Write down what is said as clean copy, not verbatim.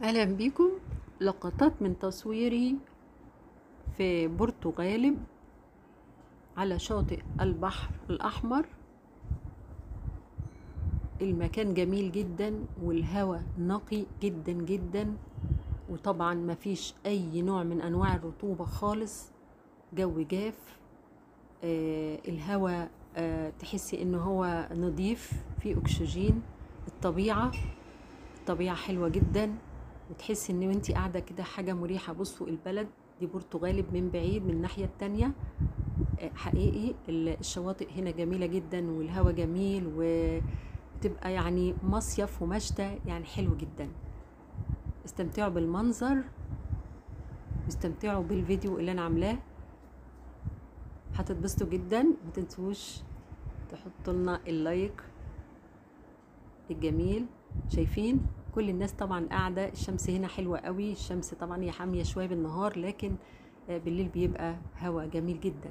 اهلا بيكم. لقطات من تصويري في بورتو غالب على شاطئ البحر الأحمر. المكان جميل جدا والهواء نقي جدا جدا، وطبعا مفيش اي نوع من انواع الرطوبة خالص، جو جاف. الهواء تحسي ان هو نظيف، فيه اكسجين. الطبيعة حلوة جدا، وتحسي ان انتي قاعدة كده حاجة مريحة. بصوا البلد دي بورتو غالب من بعيد، من الناحية التانية. حقيقي الشواطئ هنا جميلة جدا والهواء جميل، وتبقى يعني مصيف ومشتى، يعني حلو جدا. استمتعوا بالمنظر واستمتعوا بالفيديو اللي انا عاملاه، هتتبسطوا جدا. ما تنسوش تحطوا لنا اللايك الجميل. شايفين كل الناس طبعا قاعدة، الشمس هنا حلوة قوي. الشمس طبعا هي حامية شوية بالنهار، لكن بالليل بيبقى هوا جميل جدا.